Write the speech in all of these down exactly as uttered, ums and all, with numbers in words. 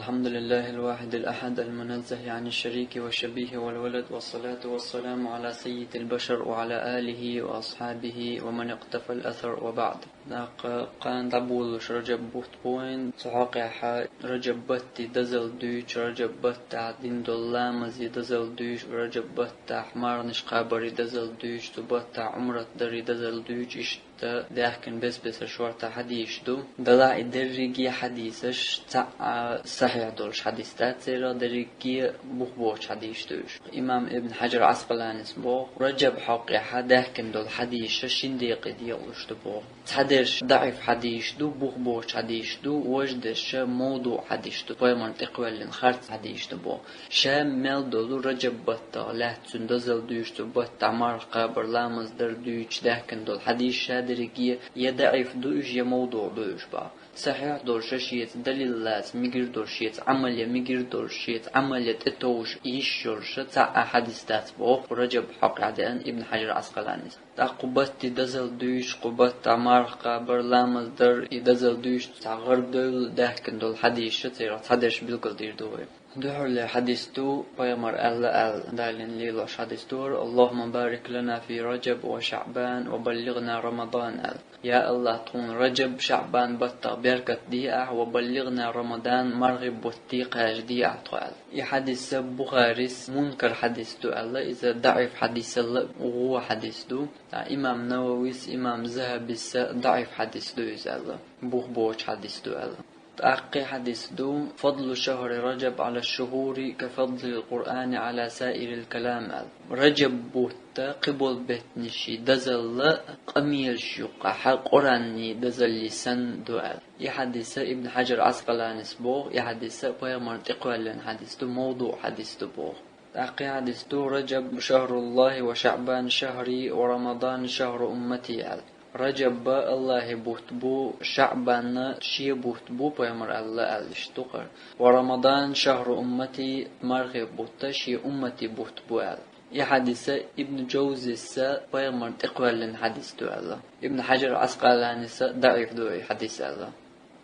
الحمد لله الواحد الأحد المنزه عن الشريك والشبيه والولد، والصلاة والسلام على سيد البشر وعلى آله وأصحابه ومن اقتفى الأثر وبعد. ТӀаккха кхана дӀаболалуш Раджаб бутт бу вайн. Цу хьокъехьа Раджаб батте дозалла дуьйцу, Раджаб баттахь дина долу ламазан дозалла дуьйцу, Раджаб баттахь марханаш кхабаран дозалла дуьйцу, цу баттахь Ӏумрат даран дозалла дуьйцу, иштта даьхкина бес-бесара шортта хьадисаш ду. Делахь и дерриге а хьадисаш цхьаъ а сахьихь долуш хьадис дац церан, дерриге а бух боцу хьадисаш ду уьш. Имам Ибн Хьаджар Ӏаскъаланис боху, Раджаб хьокъехьа даьхкина долу хьадисаш шина декъе декъалуш ду боху. Цхьадерш даӀиф хьадисаш ду, бух боцу хьадисаш ду, важа дерш мавдуӀ хьадисаш ду, пайхамарна тӀекхоьллина харц хьадисаш ду боху. Ша мел долу Раджаб баттах лаьцна цуьнан дозалла дуьйцу, цу баттахь марха кхабар, ламаз дар дуьйцуш даьхкина долу хьадисаш ша дерриге я даӀиф ду уьш, я мавдуӀ ду уьш боху. Сахьихь долуш шеца далил лаца, мегар долуш шеца Ӏамал ян, мегар долуш шеца Ӏамал ян тӀетовжа йиш йолуш цхьаъ а хьадис дац боху Раджаб хьокъехь деана Ибн Хьаджар Ӏаскъаланис. ТӀаккха кху батте дозалла дуьйцу, кху баттахь марха кхабар, ламаз дар, и дозалла дуьйцу цхьа гӀар-дойлла даьхкина долу хьадисаш церах цхьадерш билгалдийр ду вай. Дуьххьарлера хьадис ду, пайхамара аьлла аьлла, Далла лелош хьадис ду хӀара: «اللهم بارك لنا في رجب وشعبان وبلغنا رمضان», аьлла. Я АллахӀ, тхуна Раджаб, ШаӀбан баттах беркат де ахь, «وبلغنا رمضان», мархий бутт кхаьжна де ахь тхо, аьлла. И хьадис Бухарис мункар хьадис ду аьлла, иза даӀиф хьадисалла а вон хьадис ду. Ткъа имам Нававис, имам Захабис даӀиф хьадис ду иза аьлла, бух боцу хьадис ду аьлла. ТӀаккхий хьадис ду: «فضل شهر رجب على الشهور كفضل القرآن على سائر الكلام», аьлла. Раджаб бутт кхиболу беттанийн дозалла къамелаш юккъехь Къуръанан дозаллий санна ду аьлла. И хьадис Ибн Хьаджар Ӏаскъаланис боху, и хьадис пайхамарна тӀекхоьллина хьадис ду, мавдуӀ хьадис ду боху. ТӀаккхий хьадис ду: «رجب شهر الله وشعبان شهري ورمضان شهر أمتي», аьлла. Раджаб АллахӀан бутт бу, ШаӀбан шен бутт бу, пайхамара аьлла аьлла, иштта ду хӀара. «ورمضان شهر أمتي», мархий бутт шен умматан бутт бу аьлла. И хьадис Ибн Джавзис пайхамарна тӀекхоьллина хьадис ду аьлла. Ибн Хьаджар Ӏаскъаланис даӀиф ду и хьадис аьлла.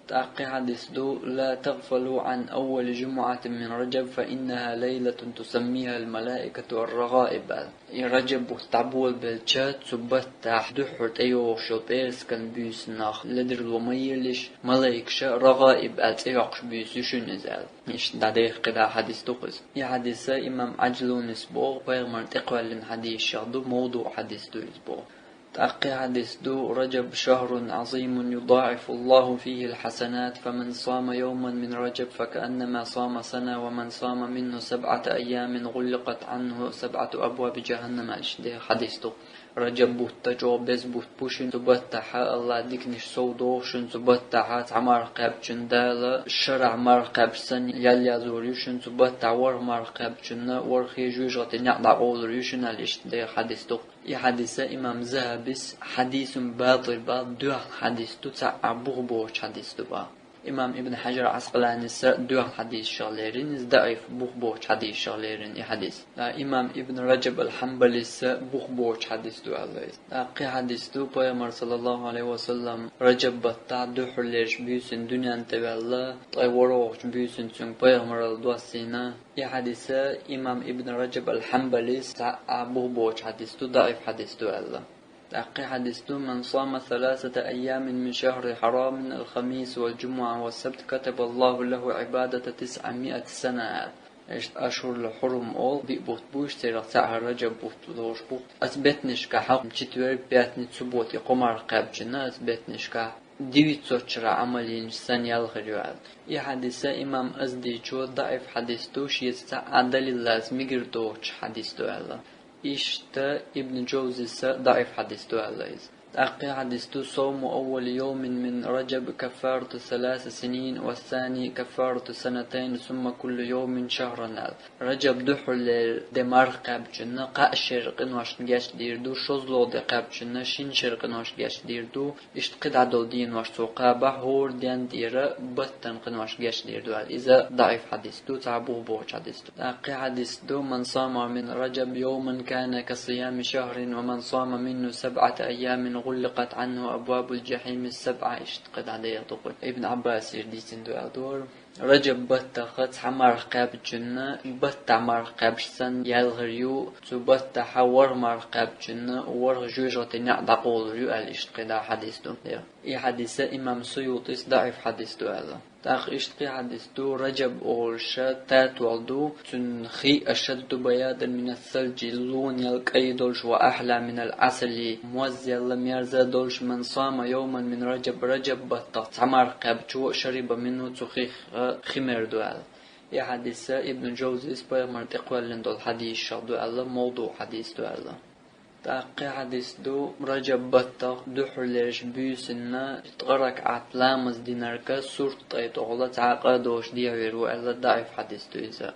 ТӀаккхий хьадис ду: «لا تغفلوا عن أول جمعة من رجب فإنها ليلة تسميها الملائكة الرغائب», аьлла. И Раджаб бутт дӀаболабелча, цу баттахь дуьххьара тӀейогӀуш йолу пӀераскан буьйсанах ледарло ма елаш, малайкаша РагӀаиб аьлла цӀе йоккхуш буьйса ю шуна иза аьлла. Иштта дӀадехкина хьадис ду-кх иза. И хьадис имам Ӏаджлунис боху, пайхамарна тӀекхоьллина хьадисех ду, мавдуӀ хьадис ду иза боху. ТӀаккхий хьадис ду: «رجب شهر عظيم يضاعف الله فيه الحسنات، فمن صام يوما من رجب فكأنما صام سنة، ومن صام منه سبعة أيام غلقت عنه سبعة أبواب جهنم», аьлла, иштта дехкина хьадис ду. Раджаб бутт чӀогӀа беза бутт бу шуна, цу баттахь АллахӀа диканаш сов доху шуна, цу баттахь цхьа марха кхаьбчунна Дала шарахь марха кхаьбча санна ял язор ю шуна, цу баттахь ворхӀ марха кхаьбчунна ворхӀе жоьжахатин некъ дӀакъовлур ю шуна аьлла, иштта дехкина хьадис ду. И хьадис имам Захабис хьадисун батӀил боху, доьхна хьадис ду, цхьаъ а бух боцу хьадис ду боху. Имам Ибн Хьаджар Ӏаскъаланис доьхна хьадисех лерина иза, даӀиф, бух боцу хьадисех лерина и хьадис. Ткъа имам Ибн Раджаб ал-Хьанбалис бух боцу хьадис ду аьлла иза. Ткъа кхин хьадис ду, пайхамар, саллаллаху Ӏалайхи ва саллам, Раджаб баттахь дуьххьарлерчу буьйсанна дуьненна тӀеваьлла, ткъе ворхӀалгӀачу буьйсанна цуьнга пайхамаралла доссийна. И хьадис имам Ибн Раджаб ал-Хьанбалис цхьаъ а бух боцу хьадис ду, даӀиф хьадис ду аьлла. ТӀаккха кхин хьадис ду: «من صام ثلاثة أيام من شهر حرام، الخميس والجمعة والسبت، كتب الله له عبادة تسعمائة سنة», аьлла. Иштта ашхӀурул хьурум олу биъ бутт бу, иштта церах цхьаъ Раджаб бутт лоруш бу. Оцу беттанашкахь, четверг, пятница, суббота, и кхо марха кхаьбчунна, оцу беттанашкахь девятьсот шарахь Ӏамал йинчу санна ял хир ю аьлла. И хьадис имам Аздичо даӀиф хьадис ду, шеца цхьаъ а далил лаца мегар доцуш хьадис ду аьлла. Иштта Ибн Джавзис даӀиф хьадис ду аьлла иза. ТӀаккха кхин хьадис ду: «صوم أول يوم من رجب كفارة ثلاث سنين، والثاني كفارة سنتين، ثم كل يوم شهرا», аьлла. Раджаб дуьххьарлера де марха кхаьбчунна кхаа шеран къиношна гечдийр ду, шолгӀа де кхаьбчунна шина шеран къиношна гечдийр ду, иштта кхидӀа долу денош цо кхабахь, хӀора ден тӀера баттан къиношна гечдийр ду аьлла. Иза даӀиф хьадис ду, цхьа бух боцу хьадис ду. ТӀаккха кхин хьадис ду: «من صام من رجب يوما كان كصيام شهر، ومن صام منه سبعة أيام غلقت عنه أبواب الجحيم السبعة», иштта кхидӀа дехьа ду-кх. Ибн Ӏаббасера дийцина ду аьлла дора. Раджаб баттах цхьа марха кхаьбчунна, баттахь марха кхаьбча санна яьллар ю, цу баттахь ворхӀ марха кхаьбчунна, ворхӀ жоьжахати неӀ дӀакъовлар ю аьлла, иштта кхидӀа хьадис ду. И хьадис имам СуютӀис даӀиф хьадис ду аьлла. ТӀаккха иштта кхин хьадис ду, Раджаб олуш татол ду, цуьнан хи ашадду баядан мина салджи, лун ял кӀай долуш, ва ахьла минал Ӏасали, моз ял мерза долуш, ман сама йовман мин Раджаб, Раджаб баттах цхьа марха кхаьбчо, шариба минху, цу хих хи мер ду аьлла. И хьадис Ибн Джавзис пайхамар тӀекхоьллина долу хьадисех ду аьлла, мавдуъ хьадис ду аьлла. ТӀаккха кхин хьадис ду, Раджаб баттах дуьххьарлерчу буьйсанна ткъа ракаӀат ламаз динарг сурт тӀе тӀехула цхьа а къа доцуш дехьавер ву аьлла, даӀиф хьадис ду иза.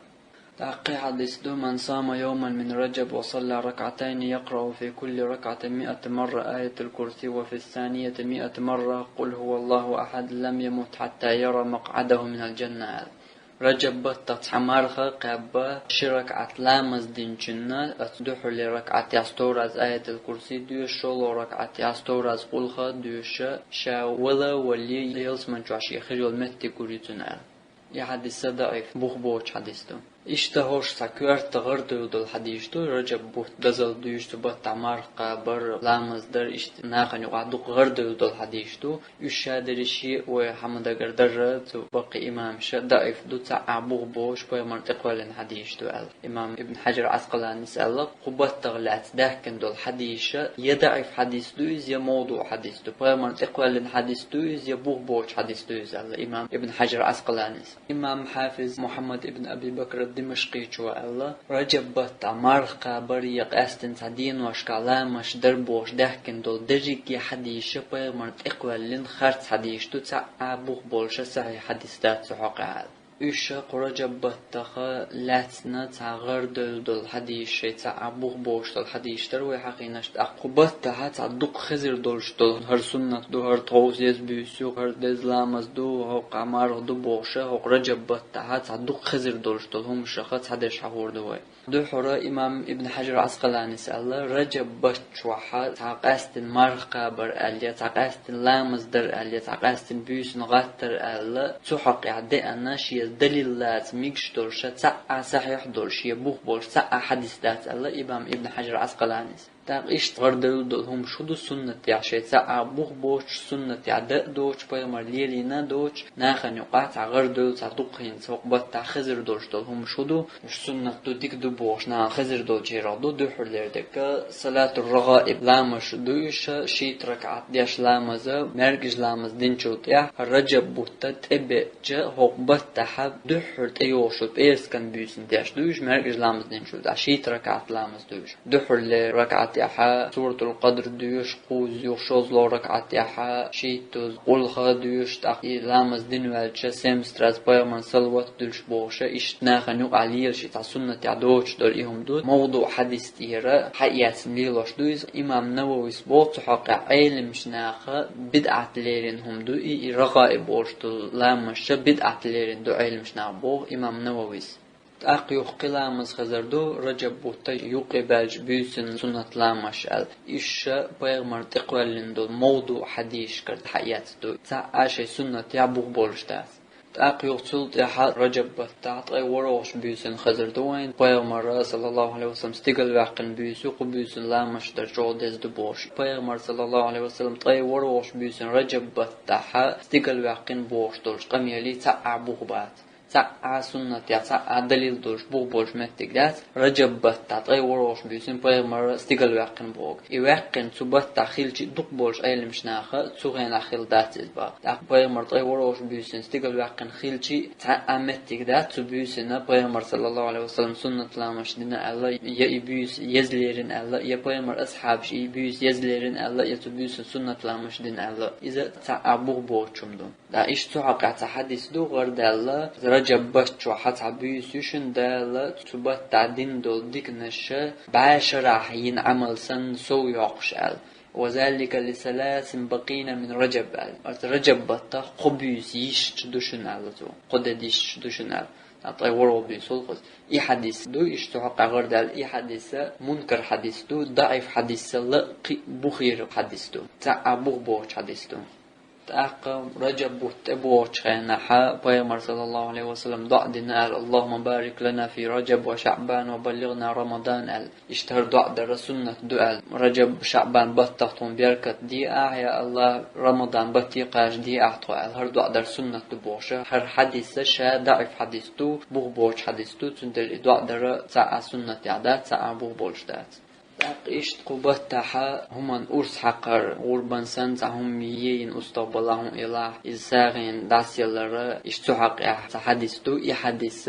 ТӀаккха кхин хьадис ду, ман сама йовман мин Раджаб ва салла ракаӀатайни якърау фи кулли ракаӀатин миата марра аятал курси ва фи санияти миата марра къул хӀуваллаху ахьад, лам ямут хьатта яра макъӀадаху минал джанна аьлла. Раджаб баттах цхьа марха кхаьбча, ши ракаӀат ламаз динчунна, оцу дуьххьарлера ракаӀатехь сто раз аятал курси доьшу, шолгӀа ракаӀатехь сто раз къулхӀа доьшу, ша вала а валале, ялсамани чохь шен хир йолу меттиг гур ю цунна аьлла. И хьадис даӀиф, бух боцуш хьадис ду. Иштта хӀорш цхьа коьрта гӀардевлла долу хьадисаш ду, Раджаб бутт дозалла дуьйцу, цу баттахь марха кхабар, ламаз дар, иштта нахана юкъахь дукха гӀардевлла долу хьадисаш ду. Уьш шадерриш а вай хьан ма-дагара дара цу баккхий имамаша, даӀиф ду, цхьа а бух боцуш пайхамар тӀекхоьллина хьадисаш ду аьлла. Имам Ибн Хьаджар Ӏаскъаланис аьлла, кху баттах лаьцна даьхкина долу хьадисаш я даӀиф хьадис ду иза, я мавдуъ хьадис ду. Пайхамар тӀекхоьллина хьадис ду иза, я бух боцуш хьадис ду иза аьлла имам Ибн Хьаджар Ӏаскъаланис. Имам хьафиз Мухьаммад ибн Аби Бакр ад-Димашкъичо аьлла, Раджаб баттахь марха кхабар я къаьстина цхьа деношкахь ламазаш дар бохуш даьхкина долу дерриге хьадисаш пайхамар тӀекхоьллина харц хьадисаш ду, цхьа а бух болуш сахьихь хьадис дац цу хьокъехь аьлла. Уьш кху Раджаб баттах лаьцна цхьа гӀардевлла долу хьадисаш, шайн цхьа а бух боцуш долу хьадисаш дара вай хьахийнарш, тӀаккха кху баттахь цхьа дукха хезар долуш долу, хӀара суннат ду, хӀара тховса еза буьйса ю, хӀара деза ламаз ду, хӀокху марха ду бохуш, хӀокху Раджаб баттахь цхьа дукха хезар долуш долу хӀуманашах цхьадерш хьахор ду вай. Дуьххьара имам Ибн Хьаджар Ӏаскъаланис аьлла, Раджаб бат чохь цхьа къаьстина марха кхабар аьлла, я цхьа къаьстина ламаз дар аьлла, я цхьа къаьстина буьйсанна гӀаттар аьлла, цу хьокъехь деана шен далил лаца мегаш долуш, цхьа а сахьихь долуш, шен бух болуш цхьа а хьадис дац аьлла имам Ибн Хьаджар Ӏаскъаланис. ТӀаккха иштта гӀардевлла долу хӀуманаш хӀун ду суннатехь, шайн цхьа а бух боцуш, суннатехь дан а доцуш, пайхамар лелийна а доцуш, нахана юкъахь цхьа гӀардевлла, цхьа дукха хӀинца хӀокху баттахь хезар долуш долу хӀуманаш хӀун ду, уьш суннат ду, дика ду бохуш, нахана хезар долчарах ду дуьххьарлера дерг. Салатур-рагӀаиб ламазаш ду уьш, шийтта ракаӀат деш ламаз, маьркӀажа ламаз динчул тӀаьхьа, Раджаб бутт тӀебеача, хӀокху баттахь дуьххьара тӀейогӀуш йолу пӀераскан буьйсанна деш ду уьш, маьркӀажа ламаз динчул тӀаьхьа шийтта ракаӀат ламаз ду уьш. Дуьххьарлера ракаӀатехь Суратул-Къадр доьшу, кхузза юха шолгӀа ракаӀатехь шийттазза къулхӀа доьшу, тӀаккха и ламаз дина ваьлча, семьдесят раз пайхамарна салават дуьллуш бохуш, иштта нахана юкъахь лелаш, и цхьа суннатехь доцуш долу и хӀума ду. МавдуӀ хьадис тӀера хьаэцна лелош ду иза. Имам Нававис боху цу хьокъехь, Ӏеламчу наха бидӀат лерина хӀума ду и, и рагӀаиб олуш долу ламазаш бидӀат лерина ду Ӏеламчу наха боху имам Нававис. ТӀаккха юха кхин ламаз хезар ду, Раджаб бутт юккъе баьлча буьйсанна суннат ламазаш аьлла. Уьш пайхамар тӀекхоьллина долу мавдуӀ хьадисашкара хьаэцна ду. Цхьа а шайн суннатехь бух болуш дац. ТӀаккха юха цул тӀаьхьа Раджаб баттахь ткъе ворхӀалгӀачу буьйсанна хезар ду вайн, пайхамар, саллаллаху Ӏалайхи ва саллам, стигалваьккхина буьйса ю, кху буьйсанна ламазаш дар чӀогӀа деза ду бохуш. Пайхамар, саллаллаху Ӏалайхи ва саллам, ткъе ворхӀалгӀачу буьйсанна Раджаб баттахь стигалваьккхина бохуш долчу къамеле цхьа а бух бац. Цхьа а суннатехь, цхьа а далил долуш, бух болуш меттиг дац, Раджаб баттахь ткъе ворхӀалгӀачу буьйсанна пайхамар стигалваьккхина бохург. И ваьккхина цу баттахь хилча а дукха болчу Ӏеламчу наха цу хенахь хилла дац иза боху. ТӀаккха пайхамар ткъе ворхӀалгӀачу буьйсанна стигалваьккхина хилча а, цхьа а меттиг дац цу буьйсанна пайхамар, саллаллаху Ӏалайхи ва саллам, суннат ламазаш дина аьлла, я и буьйса еза лерина аьлла, я пайхамар асхьабаша и буьйса еза лерина аьлла, я цу буьйсанна суннат ламазаш дина аьлла. Иза цхьа а бух боцуш хӀума ду. Ткъа иштта цу хьокъехь цхьа хьадис ду, гӀарадаьлла, Раджаб бат чохь цхьа буьйса ю шуна, Дала цу баттахь дина долу диканаш бӀе шарахь йина Ӏамал санна сов йоккхуш аьлла. «Ва залика ли саласин бакъина мин Раджаб», аьлла. Оцу Раджаб баттах кхо буьйса йисча ду шуна аьлла цо. Кхо де дисча ду шуна аьлла. Ткъа ткъе ворхӀалгӀа буьйса хуьлу кхуза. И хьадис ду, иштта цу хьокъехь гӀарадаьлла, и хьадис мункар хьадис ду, даӀиф хьадисал а кхин а бухера хьадис ду. Цхьа а бух боцучу хьадис ду. ТӀаккха Раджаб бутт тӀе богӀучу хенахьа Пайхамар, саллаллаху Ӏалайхи ва саллам, доӀа дина аьлла: «Аллахумма барик лана фи Раджаб ва ШаӀбан ва баллигъна Рамадан», – аьлла. Иштта хӀара доӀа дар суннат ду аьлла. Раджаб, ШаӀбан баттах тхуна беркат де ахь, я АллахӀ, Рамадан батте кхача де ахь тхо аьлла, хӀара доӀа дар суннат ду бохуша. ХӀара хьадис ша даӀиф хьадис ду, бух боцу хьадис ду, цундела и доӀа дар цхьа а суннатехь дац, цхьа а бух болуш дац. ТӀаккха иштта кху баттахьа хӀуманна урс хьакхар, гӀурбан санна цхьа хӀума йийна, устагӀ балахь хӀун елахь, иза сагӀина дӀасаялара, иштта цу хьакъехь цхьа хьадис ду, и хьадис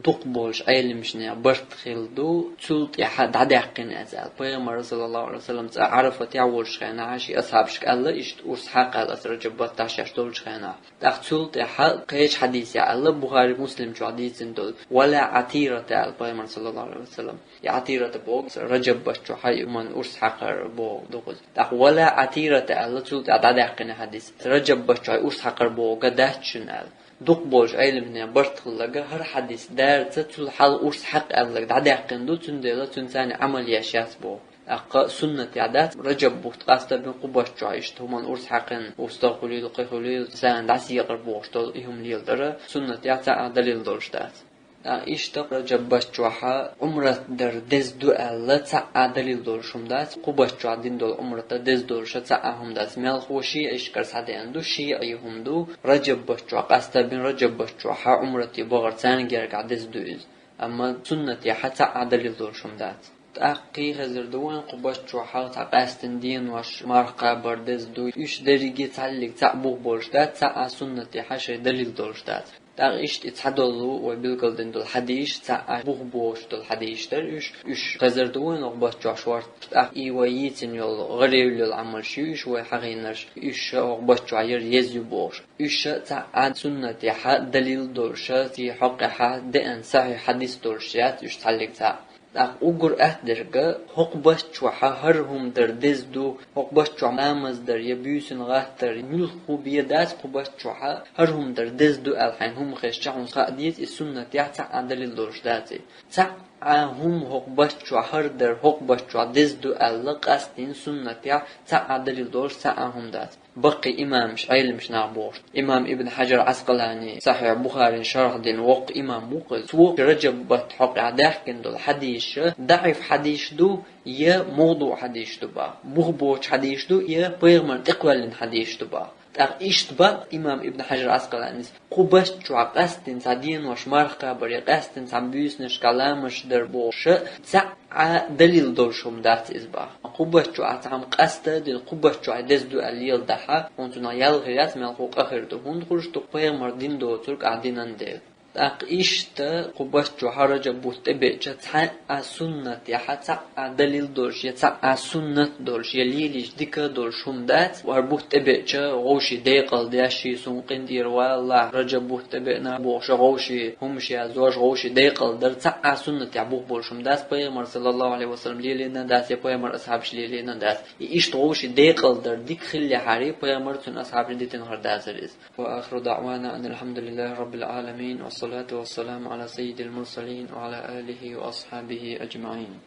дукхахболчу Ӏеламнехан барт хилла ду, цул тӀаьхьа дӀадаьккхина иза аьлла. Пайхамар, саллаллаху Ӏалайхи ва саллам, цкъа Ӏарафате вахча хенахь шен асхьабашка аьлла, иштта урс хьакха аьлла аса Раджаб баттахь шаьш долчу хенахь. ТӀаккха цул тӀаьхьа кхечу хьадисехь аьлла, Бухари, Муслим чохь дийцина долу: «Ва ла Ӏатирата», – аьлла Пайхамар, саллаллаху Ӏалайхи ва саллам. И Ӏатирата боху Раджаб баттахь хьай хӀуманна урс хьакхар боху ду кхуза. ТӀаккха «Ва ла Ӏатирата» аьлла, цул тӀаьхьа дӀадаьккхина хьадис. Раджаб баттахь хьай урс хьакхар боху га дац шуна аьлла. Дукхахболчу Ӏеламнехан барт хилларг хӀара хьадис дарца, цул хьалха урс хьакха аьлларг дӀадаьккхина ду, цундела цуьнан царна Ӏамал еш яц боху. ТӀаккха суннатехь дац Раджаб бутт къастабина кху баттахь иштта хӀуманна урс хьакхина, устагӀ хуьлийла, кхин хуьлийла, сагӀина дӀасаекъар бохуш долу и хӀума леладар, суннатехь цхьа а далил долуш дац. ТӀаккха иштта Раджаб баттахь Ӏумрат дар деза ду аьлла, цхьа а далил долуш хӀума дац. Кху баттахь дина долу Ӏумрат деза долуша цхьа а хӀума дац. Мелхо шиӀашкара схьадеана ду, шиӀий хӀума ду, Раджаб баттахь къастабина, Раджаб баттахь Ӏумрате бахар царна гергахь деза ду иза. Амма суннатехь цхьа а далил долуш хӀума дац. ТӀаккха хезар ду вайн кху баттахь цхьа къаьстина денош, марха кхабар деза ду. Уьш дерриге цхьаллиг цхьа а бух болуш дац, цхьа а суннатехь шайн далил долуш дац. ТӀаккха иштта и цхьадолу вай билгалдина долу хьадисаш, цхьа а бух боцуш долу хьадисаш дара уьш. Уьш хезар ду вайн хӀокху баттахь шортта. ТӀаккха и вай йийцина йолу гӀаревлла йолу Ӏамалш ю уьш вай хьахийнарш, уьш хӀокху баттахь яра еза ю бохуш. Уьш цхьа а суннатехь далил долуша, церан хьокъехь деана сахьихь хьадис долуш яц уьш цхьаллиг цхьа а. ТӀаккха уггар атта дерг, хӀокху баттахь хӀара хӀума дар деза ду, хӀокху баттахь ламаз дар я буьйсанна гӀаттар, муьлхха хӀун бен дац кху баттахь, хӀара хӀума дар деза ду аьлла хьайна хӀума хезча, хьуна хаа деза, и суннатехь цхьа а далил долуш дац и. Цхьа а хӀума хӀокху баттахь хӀара дар хӀокху баттахь деза ду аьлла, къастийна суннатехь цхьа а далил долуш цхьа а хӀума дац. Баккхий имамаш, Ӏеламаш нах бохуш. Имам Ибн Хьаджар Ӏаскъалани Сахьихь Бухарин шархь дина воккха имам ву кхуза. Цо Раджаб баттахь хьокъехь даьхкина долу хьадисаш даӀиф хьадисаш ду, я мавдуӀ хьадисаш ду баха. Бух боцу хьадисаш ду, я пайхамарна тӀекхоьллина хьадисаш ду баха. ТӀаккха иштта баха имам Ибн Хьаджар Ӏаскъаланис: кху баттахь къастийна цхьа денош марха кхабар я къаьстина цхьа буьйсанашкахь ламазаш дар бохуша, цхьа а далил долуш хӀума дац иза баха. Кху баттахь цхьа хӀума къаста а дина, кху баттахь деза ду аьлла леладахь, хьуна цунах ял хир яц, мелхо къа хир ду, хӀунда хуьлуш ду, пайхамар дина доцург ахь динан дела. ТӀаккха иштта кху баттахь Раджаб бутт тӀебеача цхьа а суннатехь цхьа а далил долуш, я цхьа а суннат долуш, я лелийча дика долуш хӀума дац. ХӀара бутт тӀебеача гӀовший декъала деш, ший сункъин тӀера валлахь, Раджаб бутт тӀебеана бохуша гӀовший хӀумаш яздеш, гӀовший декъала дар цхьа а суннатехь бух болуш хӀума дац, пайхамар, саллаллаху Ӏалайхи ва саллам, лелийна дац, я пайхамар асхьабаш лелийна дац. И иштта гӀовший декъала дар дика хиллехьара, пайхамар, цуьнан асхьабаша дитина хир дацара иза. وآخر دعوانا أن الحمد لله رب العالمين، والصلاة والسلام على سيد المرسلين وعلى آله وأصحابه أجمعين.